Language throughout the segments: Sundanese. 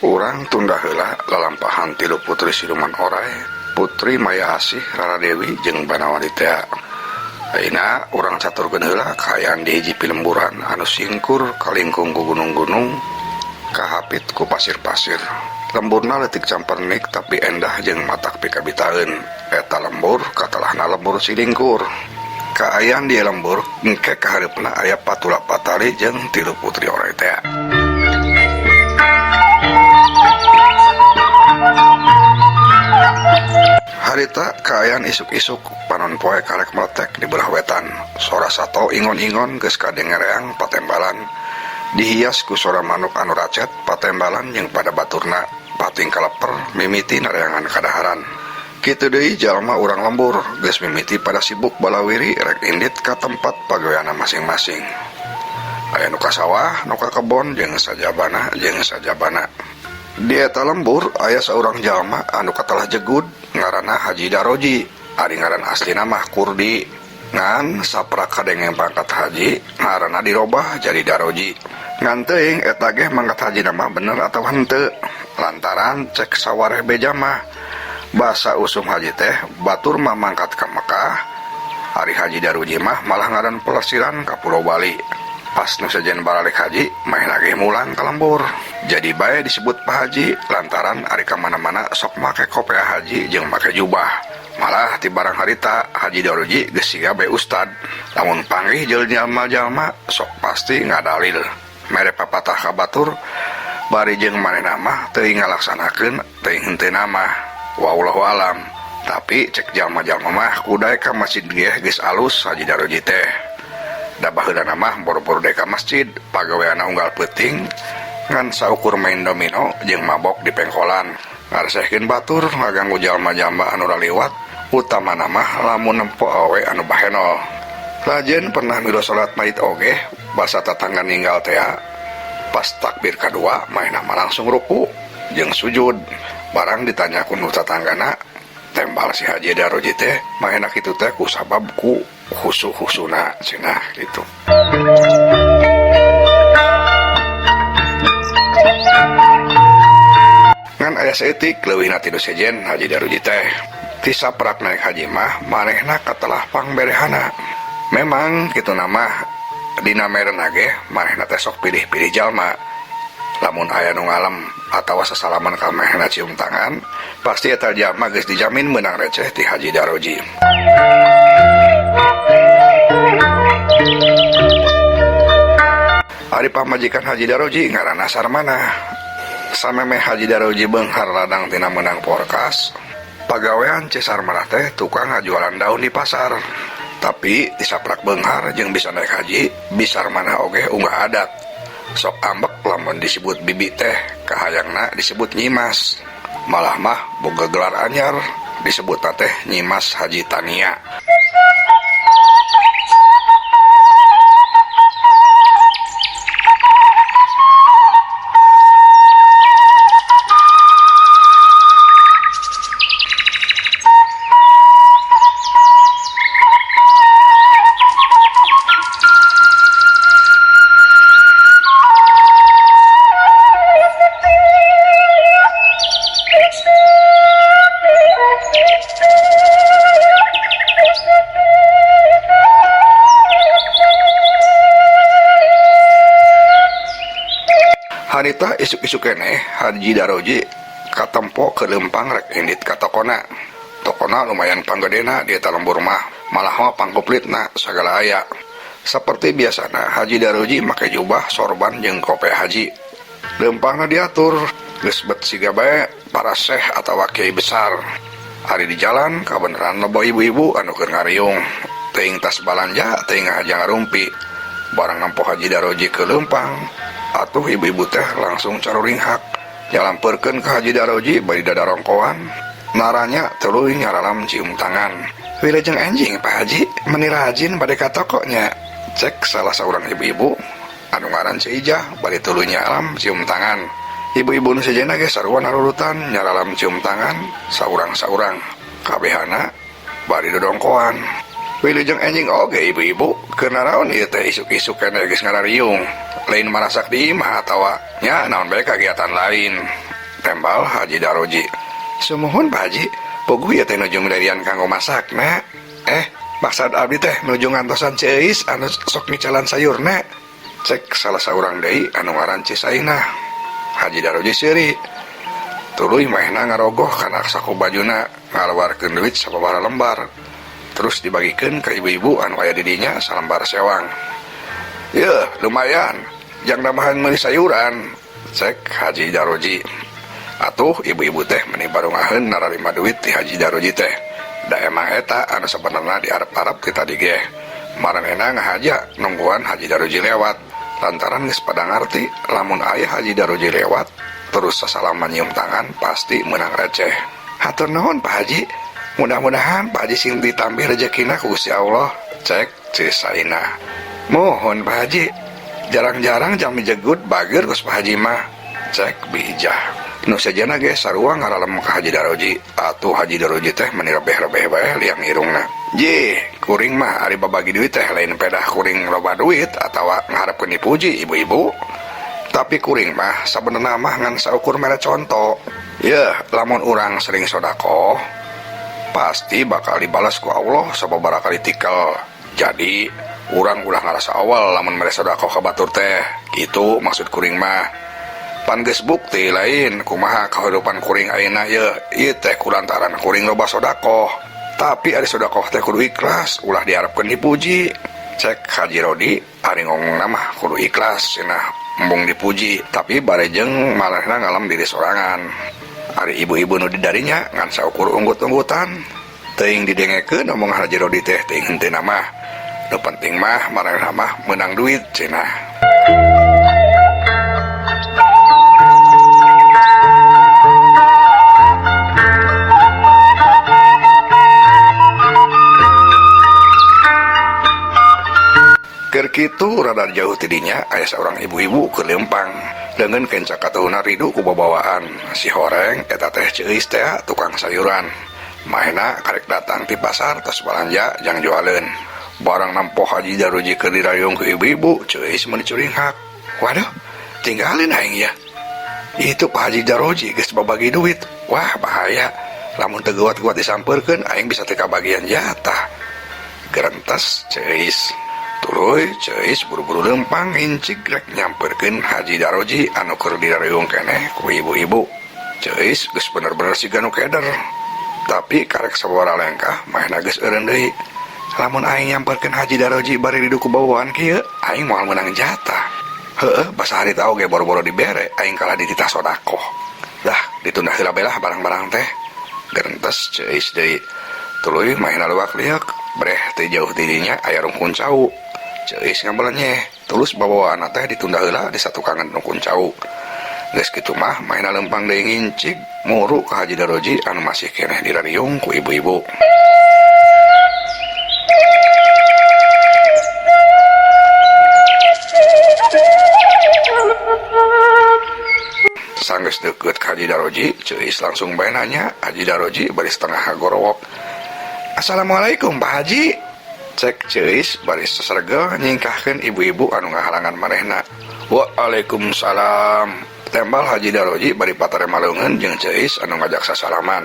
Urang tunda heula lalampahan tilu putri siluman oray, Putri Maya Asih, Rara Dewi jeung Banawali tea. Ayeuna urang caturkeun heula kaayaan di hiji pilemburan anu singkur kalingkung ku gunung-gunung kahapit ku pasir-pasir. Lemburna leutik campernik tapi endah jeung matak pikabitaeun. Eta lembur katalahna lembur Silingkur. Kaayaan di lembur engke kahareupna aya patula patali jeung tilu putri oray tea. Harita kaayaan isuk-isuk panon poe karek meletek di belah wetan. Sora sato ingon-ingon geus kadengereang patembalan. Dihias ku sora manuk anu racet patembalan jeung pada baturna. Pating kaleper mimiti nareangan kadaharan. Kitu deui jalma urang lembur geus mimiti pada sibuk balawiri rek indit ka tempat pagaweanna masing-masing. Aya nu ka sawah, nu ka kebon jeung sajabana jeung sajabana. Di eta lembur aya saurang jalma anu katelah jegud ngaranna Haji Daroji. Ari ngaran aslina mah Kurdi. Ngan saprak kadenge pangkat haji ngaranna dirobah jadi Daroji. Ngan teuing eta ge mangkat haji mah bener atawa henteu. Lantaran cek sawareh beja mah basa usum haji teh batur mah mangkat ka Mekah, ari Haji Daroji mah malah ngaran pelesiran ka Pulau Bali. Pas nu sejen baralik haji manehna ge mulang ka lembur. Jadi bae disebut Pak Haji lantaran ari ka mana-mana sok make kopea haji jeung make jubah. Malah ti barang harita Haji Daroji geus siga bae ustad. Lamun panggih jeung jalma-jalma sok pasti ngadalil. Mere papatah ka batur bari jeung manehna mah teuing ngalaksanakeun teuing henteu mah. Wallahu alam. Tapi cek jalma-jalma mah kudae ka masjid ge geus alus Haji Daroji teh. Da baheulana mah boro-boro deui ka masjid, pagaweanna unggal peuting ngan saukur main domino jeung mabok di pengkolan. Ngaresehkeun batur ngaganggu jalma-jalma anu raliwat, utamana mah lamun nempo awewe anu bahenol. Lajen pernah milu salat mayit oge, basa tatangga ninggal tea. Pas takbir kadua manehna mah langsung ruku jeung sujud. Barang ditanya ku nu tatanggana, tembal si Haji Daroji teh manehna kitu teh ku sabab ku khusu-khusuna cenah gitu. Ngan aya saeutik leuwihna ti nu sejen Haji Daroji teh. Ti saprak naik haji mah manehna katelah pangberehana. Memang kitu mah dina merena ge manehna teh sok pilih-pilih jalma. Lamun aya nu ngalem atawa sasalaman ka manehna cium tangan, pasti eta jalma geus dijamin meunang receh ti Haji Daroji. Ari pamajikan Haji Daroji ngaranna Sarmana. Samemeh Haji Daroji beunghar ladang tina meunang porkas, pagawean Ci Sarmana teh tukang ngajualan daun di pasar. Tapi disaprak beunghar jeung bisa naik haji, bi Sarmana oge unggah adat. Sok ambek lamun disebut bibi teh, kahayangna disebut nyimas. Malah mah boga gelar anyar, disebutna teh Nyimas Haji Tania. Harita isuk-isuk keneh Haji Daroji katempo ke lempang rek indit ka tokona. Tokona lumayan panggedena di eta lembur mah, malah mah pangkuplitna sagala aya. Seperti biasana Haji Daroji make jubah, sorban jeung kope haji. Lempangna diatur geus bet siga bae para syekh atawa kiai besar. Ari di jalan kabeneran loba ibu-ibu anu keur ngariung. Teuing tas balanja, teuing ngahaja ngarumpi. Barang nempo Haji Daroji ke lempang, atuh ibu-ibu teh langsung caruringhak. Nyalampeurkeun ka Haji Daroji bari dadarongkoan. Naranya tuluy nyaralam cium tangan. Wilujeng enjing Pak Haji, meni rajin bade ka tokonya. Cek salah saurang ibu-ibu anu ngaran Ci Ijah bari tuluy nyalam cium tangan. Ibu-ibu nu sejenna ge sarua narurutan nyaralam cium tangan saurang-saurang. Kabehana bari dodongkoan. Wilujeng enjing oge ibu-ibu, keur naraon ieu teh isuk-isuk keneh geus ngarariung. Lain marasak di imah atawa nya naon bae kagiatan lain. Tembal Haji Daroji. Sumuhun Pak Haji, puguh ieu teh nuju milarian kanggo masakna. Eh, maksud abdi teh nuju ngantosan Ceuis anu sok ngicalan sayurna. Cek salah saurang deui anu ngaran Ci Sainah. Haji Daroji seuri. Tuluy maehna ngarogoh kana saku bajuna ngaluarkeun duit sababaraha lembar. Terus dibagikeun ka ibu-ibu anu aya di dinya salembar sewang. Yeuh, lumayan. Jang nambahan meuli sayuran. Cek Haji Daroji. Atuh ibu-ibu teh meni barungaheun nararima duit ti Haji Daroji teh. Da emang eta anu sabenerna diarep-arep ti tadi ge. Maranehna ngahaja nungguan Haji Daroji lewat. Lantaran geus pada ngarti lamun aya Haji Daroji lewat terus sasalaman nyium tangan pasti menang receh. Hatur nuhun Pak Haji. Mudah-mudahan Pak Haji sing ditambih rezekina ku Gusti Allah. Cek Ci Sainah. Mohon Pak Haji. Jarang-jarang jam jegut bager Gus Pak Haji mah. Cek Bijah. Nu sejenna ge sarua ngaralem ka Haji Daroji. Atuh Haji Daroji teh meni rebeh-rebeh bae liang irungna. Jih, kuring mah ari babagi duit teh lain pedah kuring loba duit atawa ngaharepkeun dipuji ibu-ibu. Tapi kuring mah sabenerna mah ngan saukur mere conto. Yeuh, lamun urang sering sodakoh pasti bakal dibalas ku Allah sababaraha kali tikel. Jadi urang ulah ngarasa awal lamun mere sodakoh ka batur teh. Gitu maksud kuring mah. Pan geus bukti lain kumaha kahirupan kuring ayeuna yeuh, ieu teh kulantaran kuring loba sodakoh. Tapi ari sodakoh teh kudu ikhlas, ulah diharapkeun dipuji. Cek Haji Rodi ari ngomongna mah kudu ikhlas cenah embung dipuji, tapi bare jeung maranehna ngalem diri sorangan. Ari ibu-ibu nu di darinya ngan saukur unggut-unggutan. Teuing didengekeun omong Haji Rodi teh teuing henteu mah. Nu penting mah maranehna mah meunang duit cenah. Keur kitu rada jauh tidinya aya saurang ibu-ibu keur leumpang. Leungeun kenca katuhuna ridu ku babawaan. Si horeng eta teh Ceuis teh tukang sayuran. Maena karek datang ti pasar tos balanja jang jualeun. Barang nempo Haji Daroji keur dirayung ku ibu-ibu, Ceuis meuni curinghak. Waduh, tinggalin aing ya. Itu Pak Haji Daroji geus babagi duit. Wah, bahaya. Lamun teu geuwat-geuwat disampeurkeun aing bisa teu kabagian jatah. Gerentes Ceuis. Tuluy Ceuis buru-buru leumpang ngincig rek nyamperkeun Haji Daroji anu keur dirariung keneh ku ibu-ibu. Ceuis geus bener-bener siga nu keder. Tapi karek sababaraha lengkah maehna geus eureun deui. Lamun aing nyamperkeun Haji Daroji bari didu ku bawaan kieu, aing moal meunang jatah. Heueuh, basa harita oge boro-boro dibere, aing kalah dititah sodakoh. Dah, ditunda heula belah barang-barang teh. Gerentes Ceuis deui. Tuluy maehna leuwak lieuk, breh teu jauh ti dinya aya rungkun cau. Ceuis ngabelenye, tulus bawaana teh ditunda heula di satukangan rungkun cau. Geus kitu mah maehna leumpang deui ngincig muru ka Haji Daroji anu masih keneh dirariung ku ibu-ibu. Sanggeus deukeut ka Haji Daroji, Ceuis langsung bae nanya. Haji Daroji bari setengah hagorowok. Assalamualaikum Pak Haji. Cek Ceuis bari sesergel nyingkahkeun ibu-ibu anu ngahalangan manehna. Waalaikumsalam. Tembal Haji Daroji bari patarema leungeun jeung Ceuis anu ngajak sasalaman.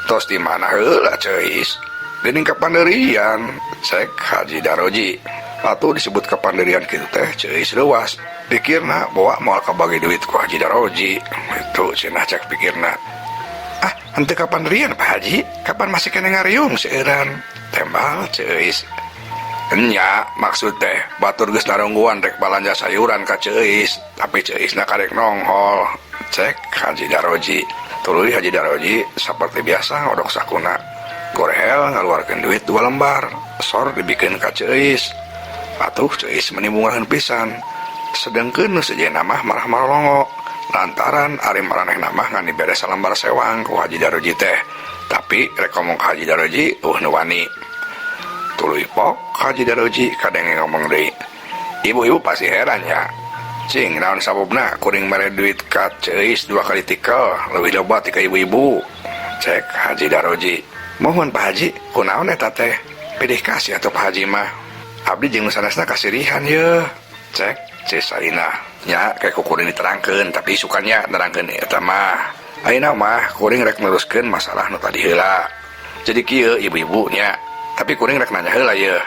Tos di mana heula Ceuis? Geuning kapanderian, cek Haji Daroji. Atuh disebut kapanderian kitu teh Ceuis leuwas. Pikirna bawa moal kabagi duit ku Haji Daroji. Itu cenah cek pikirna. Ah, henteu kapanderian Pak Haji, kapan masih kena ngariung seueuran? Tembal Ceuis. Enya maksud teh batur geus narungguan rek balanja sayuran ka Ceuis, tapi Ceuisna karek nonghol. Cek Haji Daroji. Tuluy Haji Daroji saperti biasa ngodok sakuna. Gorehel ngaluarkeun duit 2 lembar, sor dibikeun ka Ceuis. Atuh Ceuis meuni bungaheun pisan. Sedengkeun nu sejenna mah marah marolongo. Lantaran ari maranehna mah ngan dibere salembar sewang ku Haji Daroji teh. Tapi rek ngomong ka Haji Daroji eueuh nu wani. Tuluy pok Haji Daroji kadenge ngomong deui. Ibu-ibu pasti heran ya. Cing naon sababna kuring mere duit ka Ceuis 2 kali tikel leuwih loba ti ka ibu-ibu. Cek Haji Daroji. Mohon Pak Haji, kunaon eta teh? Pilih kasih atuh Pak Haji mah. Abdi jeung nu sanesna kasirihan yeuh. Cek Ceu Sainah. Nya kayak kukuring diterangkeun tapi isukannya nerangkeun eta mah. Ayeuna mah kuring rek neruskeun masalah nu tadi heula. Jadi kieu ibu-ibu nya, tapi kuring rek nanya heula yeuh.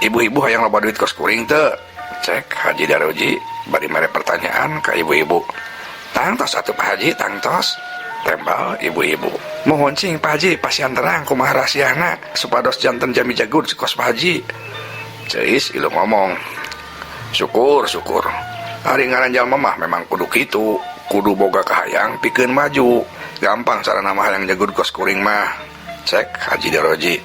Ibu-ibu hayang loba duit kos kuring teu? Cek Haji Daroji bari mere pertanyaan ka ibu-ibu. Tangtos atuh Pak Haji, tangtos. Tembal ibu-ibu. Mohon cing Pak Haji, pasihan terang kumaha rahasiana supados janten jami jagud kos Pak Haji. Ceis ilu ngomong. Syukur, syukur. Ari ngaran jalma mah memang kudu kitu, kudu boga kahayang pikeun maju. Gampang carana mah hayang jagud kos kuring mah. Cek Haji Daroji.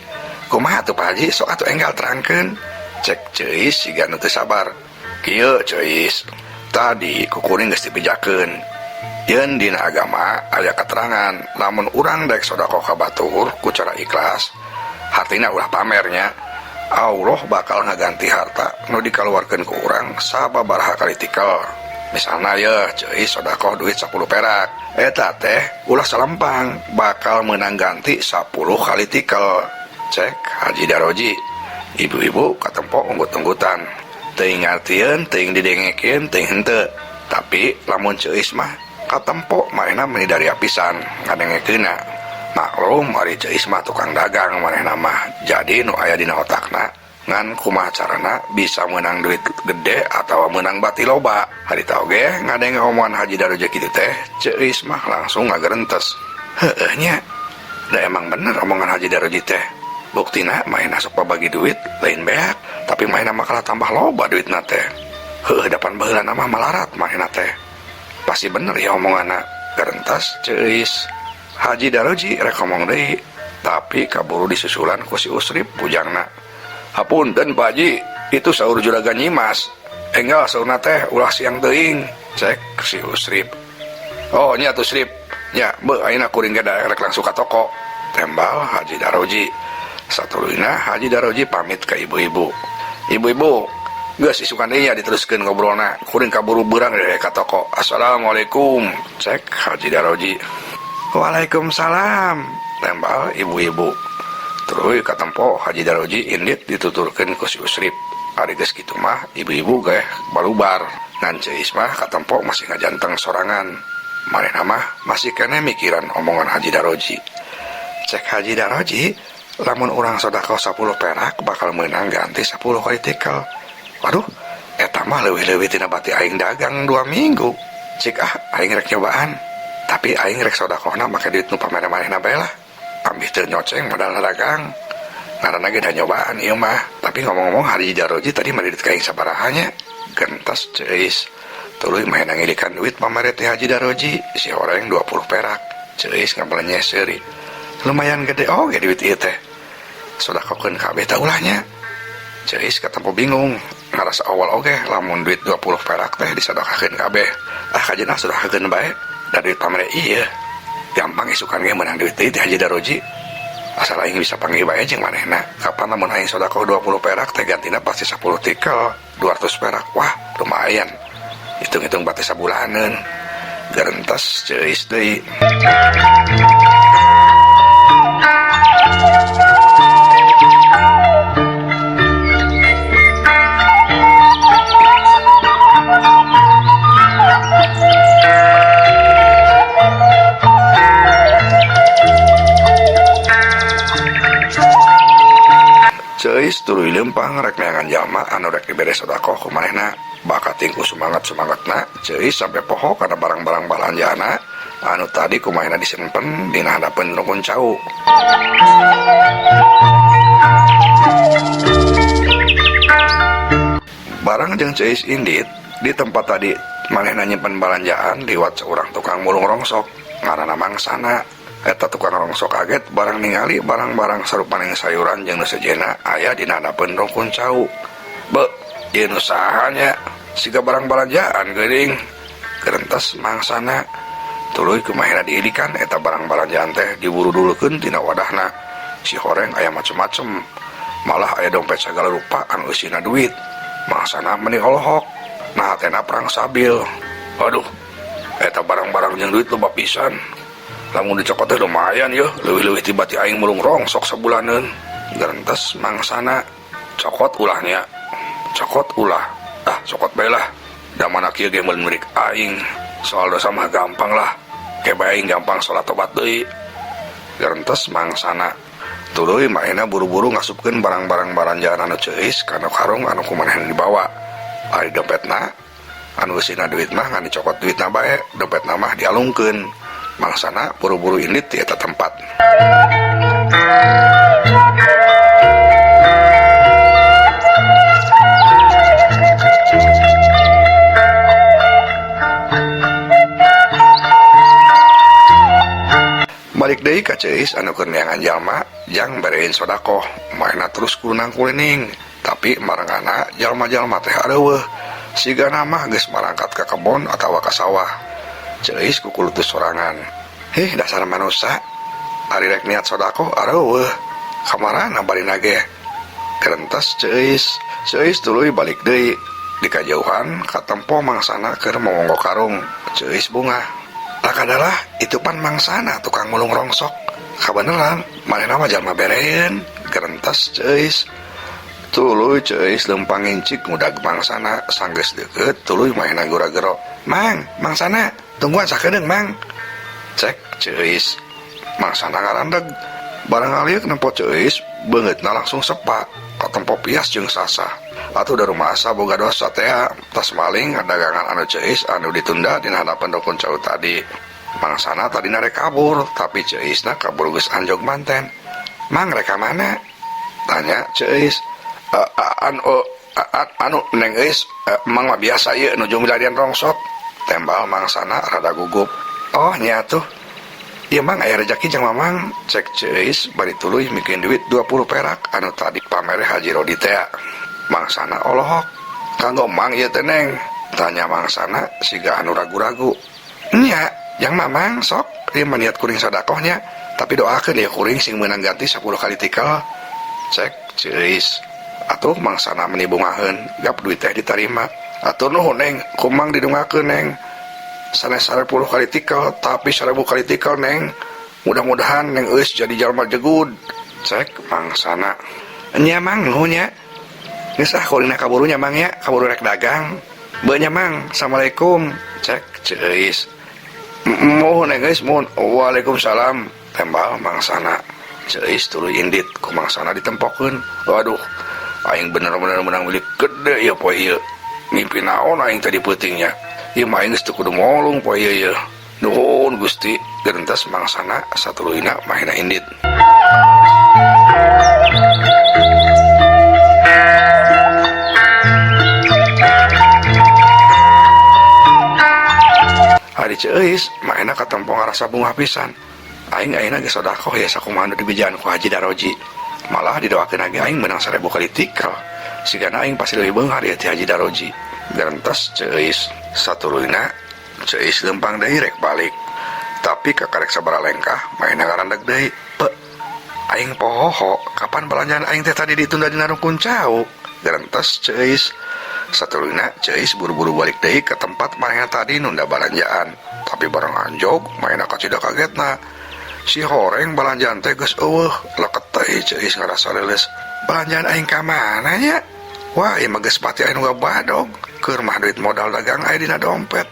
Kumaha atuh Pak Haji, sok atuh enggal terangkeun. Cek Ceis siga nu teu sabar. Kieu Ceis, tadi ku kuring geus dibejakeun. Yen dina agama aya keterangan lamun urang dek sedekah ka batur ku cara ikhlas, hartina ulah pamernya, Allah bakal ngaganti harta nu dikaluarkeun ku urang sababaraha kali tikel. Misalna ye Ceis sedekah duit 10 perak, eta teh ulah salempang bakal menang ganti 10 kali tikel. Cek Haji Daroji. Ibu-ibu katempo unggut-unggutan, teuing ngartieun, teuing didengekeun, teuing henteu. Tapi lamun Ceis mah katempo manehna meuni dari pisan ngadengekeunna. Maklum ari Ceis mah tukang dagang manehna mah, jadi nu aya dina otakna ngan kumaha carana bisa menang duit gede atau menang bati loba. Harita oge ngadenge omongan Haji Daroji kitu teh, Ceis mah langsung ngagerentes. Heueuh nya, da emang bener omongan Haji Daroji teh. Buktina manehna sok babagi duit lain beak, tapi manehna mah kalah tambah loba duitna teh. Heueuh, dapan baheulana mah malarat manehna teh. Pasti bener ya omonganna, gerentas Ceis. Haji Daroji rek ngomong deui, tapi kaburu disusulan ku si Usrip bujangna. Hapunten Pak Haji, itu saur juragan Nyimas. Enggal saurna teh ulah siang teuing, cek si Usrip. Oh nya tuh Srip, nya beuh ayeuna kuring ge rek langsung ka toko. Tembal Haji Daroji. Satuluyna Haji Daroji pamit ke ibu-ibu. Ibu-ibu, geus isukan deui nya diteruskeun ngobrolna. Kuring kaburu beurang deui ka toko. Assalamualaikum, cek Haji Daroji. Waalaikumsalam, tembal ibu-ibu. Tuluy katempo Haji Daroji indit dituturkeun ku si Usrip. Ari geus kitu mah ibu-ibu ge balubar. Ngan Ceis mah katempo masih ngajanteng sorangan. Manehna mah masih keneh mikiran omongan Haji Daroji. Cek Haji Daroji, lamun urang sedekah 10 perak bakal meunang ganti 10 kali tikel. Waduh, eta mah leuwih-leuwih tina bati aing dagang 2 minggu. Cik ah, aing rek nyobaan. Tapi aing rek sedekahna make duit nu pamere manehna bae lah. Ambih teu nyoceng modal dagang. Ngaranna ge da nyobaan ieu mah. Tapi ngomong-ngomong Haji Daroji tadi mah duit ka aing sabaraha nya? Gentos Ceis. Tuluy mah ngilikan duit pamere teh Haji Daroji, si horeng 20 perak. Ceis ngabelenye seuri. Lumayan gede oge duit ieu teh. Sodakokeun kabeh teh ulahnya. Ceis katempo bingung, ngarasa awal oge lamun duit 20 perak teh disadakakeun kabeh. Ah kajeun ah sadakakeun bae, da duit pamere ieu. Gampang isukan ge meunang duit deui teh Haji Daroji. Asal aing bisa panggih bae jeung manehna. Kapan lamun aing sedekah 20 perak teh gantina pasti 10 tikel, 200 perak. Wah, lumayan. Hitung-hitung bati sabulaneun. Gerentes Ceis deui. Ceis tuluy leumpang rek neangan jalma anu rek dibere sedekah ku manehna. Bakating ku semangat-semangatna, Ceis sampai poho kana barang-barang balanjaana anu tadi ku manehna disimpen dina handapeun rukun cau. Barang jeung Ceis indit di tempat tadi manehna nyimpen balanjaan liwat seorang tukang mulung rongsok ngaranna Mangsana. Eta tukang rongsok kaget barang ningali barang-barang sarupaning sayuran jeung nu sejenna aya dina handapeun rukun cau. Be, ieu nu saha nya? Siga barang balanjaan geuning. Gerentes Mangsana. Tuluy kumaha diidikan eta barang balanjaan teh diburu-dulukeun tina wadahna. Si horeng aya macem-macem. Malah aya dompet sagala rupa anu eusina duit. Mangsana meni olohok. Nah hatena perang sabil. Aduh, eta barang-barang jeung duit loba pisan. Lamun dicokot teh lumayan yeuh, leuwih-leuwih ti bati aing mulung rongsok sabulaneun. Gerentes Mangsana. Cokot ulahnya. Cokot ulah. Ah, cokot bae lah. Da mana kieu ge meuli milik aing. Soal dosa mah gampang lah. Ke bae aing gampang salat tobat deui. Gerentes mangsana. Tuluy manehna buru-buru ngasupkeun barang-barang baranjaan anu ceuis kana karung anu ku manehna dibawa. Ari dompetna anu eusina duit mah ngan dicokot duitna bae, dompetna mah dialungkeun. Mangsana buru-buru indit di eta tempat. Balik deui ka Ceuis anu keur neangan jalma jang berein sodakoh, manehna terus kulunang kulining, tapi marangana jalma-jalma teh areuweuh. Sigana mah geus marangkat ka kebon atawa ka sawah. Ceuis kukulutus sorangan. Hih dasar manusa, ari rek niat sodakoh areuweuh. Kamarana barina ge? Gerentes Ceuis. Ceuis tuluy balik deui. Di kajauhan katempo mangsana keur monggo karung. Ceuis bungah. Lakadalah itu pan mangsana tukang mulung rongsok. Kabeneran manehna mah jalma bereun. Gerentes Ceuis. Tuluy Ceuis lempang ngincik ngudag mangsana sanggeus deukeut tuluy manehna gura-gero. Mang, mangsana, tungguan sakedeung mang. Cek Ceuis. Mangsana ngarandeg. Barang ngaliuk nempo Ceuis, beungeutna langsung sepa. Katempo pias jeung sasah. Atuh da rumasa boga dosa teh tas maling dagangan anu Ceuis anu ditunda dina hadapan dukun cau tadi. Mangsana tadi rek kabur, tapi Ceuisna kabur geus anjog manten. Mang rek ka mana? Tanya Ceuis. Anu Neng Eus, mang mah biasa ieu nuju milarian rongsok. Tembal mangsana rada gugup. Oh nya tuh. Ieu mang aya rejeki jeung mamang. Cek Ceuis bari tuluy mikeun duit 20 perak anu tadi pamere Haji Rodi teh. Mangsana olohok. Kanggo mang ieu teh Neng? Tanya mangsana siga anu ragu-ragu. Nya, jang mamang sok ieu mah niat kuring sadakohnya, tapi doakeun ieu kuring sing meunang ganti 10 kali tikel. Cek Ceuis. Atuh mangsana meni bungaheun, gap duit teh ditarima. Atur nuhun Neng, kumang didungakeun Neng. Sanes 10 kali tikel, tapi 1000 kali tikel Neng. Mudah-mudahan Neng Eus jadi jalma jegud. Cek mangsana. Nya mang nuhun nya. Geus ah kuringna kaburu nya mang nya, kaburu rek dagang. Beuh nya mang, assalamualaikum. Cek Ceuis. Muhun Neng Eus, muhun. Waalaikumsalam. Tembal mangsana. Ceuis tuluy indit ku mangsana ditempokeun. Waduh, aing bener-bener menang milik gede ya poe ieu. Mimpi naon aing tadi peutingnya. Ieu mah aing geus teu kudu molung poe ieu ieu. Nuhun Gusti, gerentas mangsana satuluyna mahena indit. Ari Ceuis mahena katempo ngarasa bungah pisan. Aing ayeuna geus sodakoh ya sakumaha nu dibejaan ku Haji Daroji. Malah didoakeun lagi aing menang 1000 kali tikel. Sigana aing pasti leuwih beunghar ieu ti Haji Daroji. Gerentas Ceuis. Satuluyna Ceuis lempang deui rek balik. Tapi kakarek sabaraha lengkah manehna ngarandeg deui. Pe, aing pohoho kapan belanjaan aing teh tadi ditunda dina rukun cau. Gerentas Ceuis. Satuluyna Ceuis buru-buru balik deui ke tempat manehna tadi nunda balanjaan. Tapi bareng anjog manehna kacida kagetna. Si horeng balanjaan teh geus eueuh, leket teh Ceuis ngarasa leuleus. Balanjaan aing ka mana nya? Wah, ieu mah geus pati aing nu badog. Keur mah duit modal dagang aya dina dompet.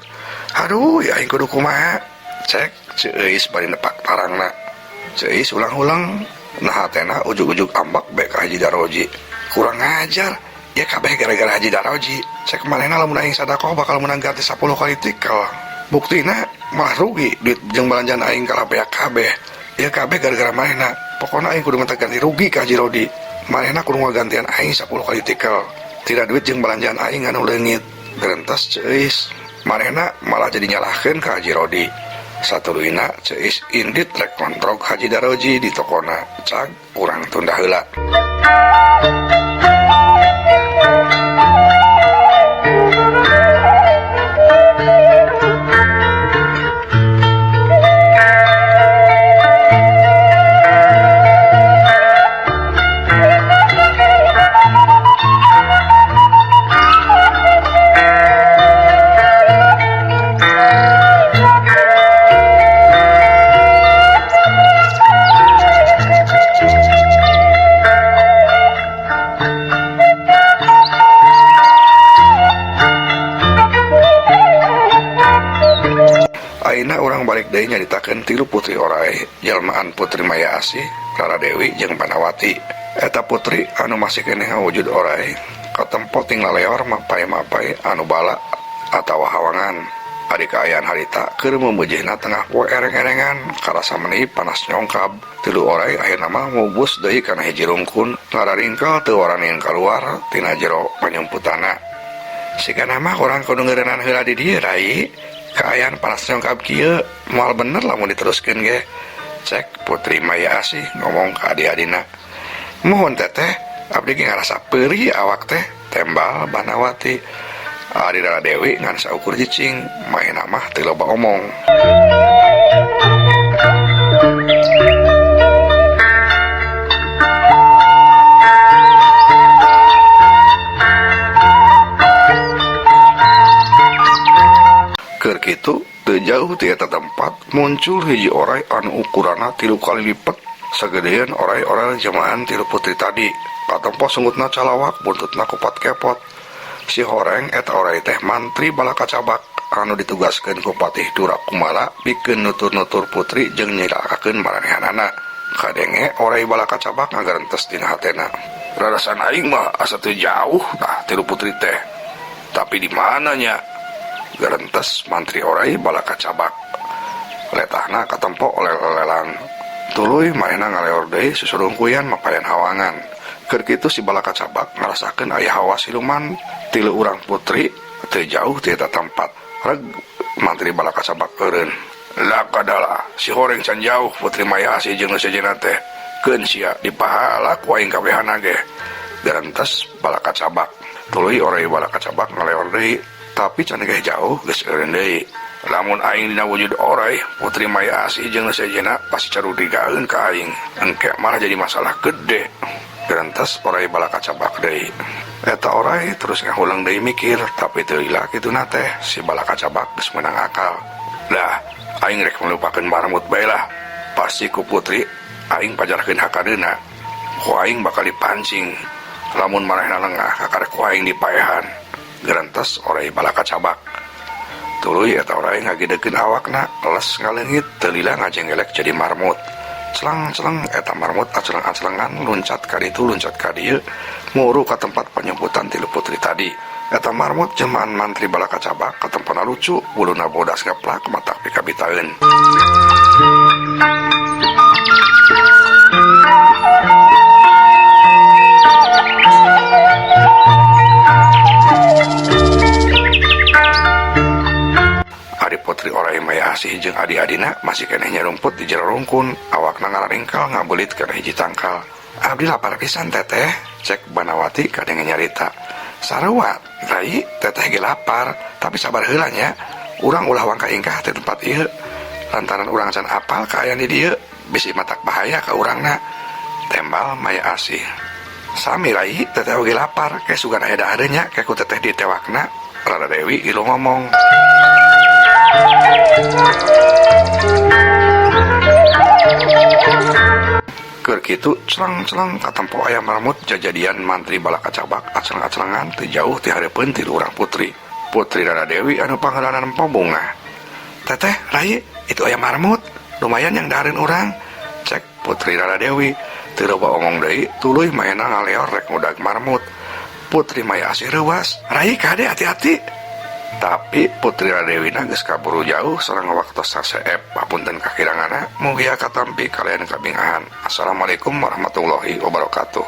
Aduh, ya aing kudu kumaha? Cek Ceuis bari nepak tarangna. Ceuis ulang-ulang nah hatena ujug-ujug ambak bae ka Haji Daroji. Kurang ajar, ya kabeh gara-gara Haji Daroji. Cek manehna lamun aing sadakoh bakal menang ganti 10 kali tikel. Buktina malah rugi duit jeung balanjaan aing kalah beak kabeh. Ya kabeh gara-gara manehna. Pokona aing kudu minta ganti rugi ka Haji Rodi. Manehna kudu ngagantian aing 10 kali tikel. Tidak duit jeung balanjaan aing anu leungit. Gerentas Ceuis. Manehna malah jadi nyalahkeun ka Haji Rodi. Satuluyna Ceuis indit rek kontrok Haji Daroji di tokona. Cag urang tunda heula. oray jelmaan Putri Maya Asih, Rara Dewi jeung Banawati. Eta putri anu masih keneh ngawujud oray katempo ting laleor mapay-mapay anu bala atawa hawangan. Ari kaayaan harita keur memeujeuhna tengah poe ereng-erengan karasa meni panas nyongkab. Tilu oray akhirna mah mubus deui kana hiji rungkun ngararingkel teu waranin kaluar tina jero panyumputana. Sigana mah urang kudu ngeureunnan heula di dieu rai. Kaayaan panas nyongkab kieu moal bener lamun diteruskeun ge. Cek Putri Maya Asih ngomong ka adi-adina. Muhun teteh, abdi ge ngarasa peurih awak teh, tembal Banawati. Ari Rara Dewi ngan saukur cicing, maena mah teu loba omong. Keur kitu teu jauh ti eta tempat muncul hiji oray anu ukuranna 3 kali lipet sagedean oray-oray jelmaan tilu putri tadi. Katempo sungutna calawak, buntutna kupat-kepot. Si horeng eta oray teh mantri Balaka Cabak anu ditugaskeun ku Patih Dura Kumala pikeun nutur-nutur putri jeung nyilakakeun maranehanana. Kadenge oray Balaka Cabak ngagarentes dina hatena. Rarasan aing mah asa teu jauh tah tilu putri teh. Tapi di mana nya? Garentes mantri oray Balaka Cabak. Letahna katempo olel-olelan. Tuluy manehna ngaleor deui susurungkuyan mapayan hawangan. Keur kitu si Balaka Cabak ngarasakeun aya hawa siluman tilu urang putri teu jauh ti eta tempat. Reg mantri Balaka Cabak eureun. Lakadala si horeng can jauh Putri Maya Asih jeung nu sejenna teh. Keun sia dipahala ku aing kabehana ge. Garentes Balaka Cabak. Tuluy oray Balaka Cabak ngaleor deui. Tapi can ge jauh geus eureun deui. Lamun aing dina wujud oray, Putri Maya Asih jeung nu sejenna pasti carurigaeun ka aing. Engke malah jadi masalah gede. Garentes oray Balaka Cabak deui. Eta oray terus ngahulang deui mikir, tapi teu lila kituna teh si Balaka Cabak geus meunang akal. Lah, aing rek melupakeun marmut bae lah. Pasti ku putri aing pajarkeun hakadeuna. Ku aing bakal dipancing. Lamun manehna lengah kakarek ku aing dipaehan. Garentes oray Balaka Cabak. Tuluy eta oray ngagidekeun awakna, les ngaleungit teu lila ngajenggelek jadi marmut. Celeng-celeng eta marmut acleng-aclengan luncat ka ditu luncat ka dieu muru ka tempat penyemputan tilu putri tadi. Eta marmut jelmaan mantri Balaka Cabak katempona lucu, buluna bodas ngeplak matak pikabitaeun. Ari Putri Oray Maya Asih jeung adi-adina masih keneh nyarumput di jero rungkun, awakna ngararingkal ngabelit kana hiji tangkal. Abdi lapar pisan teteh, cek Banawati kadenge nyarita. Sarua, rai teteh ge lapar, tapi sabar heula nya. Urang ulah wangka ingkah ti tempat ieu. Lantaran urang can apal kaayaan di dieu, bisi matak bahaya ka urangna. Tembal Maya Asih. Sami rai teteh oge lapar, ke sugan aya dahareun nya, ke ku teteh ditewakna. Rara Dewi ilu ngomong. Keur kitu celeng-celeng katempo aya marmut jajadian mantri Balaka Cabak acleng-aclengan teu jauh ti hareupeun tilu urang putri. Putri Rara Dewi anu pangheulanan pabungah. Teteh, rai, itu aya marmut, lumayan yang dahareun urang. Cek Putri Rara Dewi, teu loba omong deui, tuluy maena ngaleor rek ngudag marmut. Putri Maya Asih reuas, rai kade hati-hati. Tapi Putri Rara Dewi na geus kaburu jauh sareng waktos saseep. Papunten kakiranganna, mugia katampi kalian kabingahan. Assalamualaikum warahmatullahi wabarakatuh.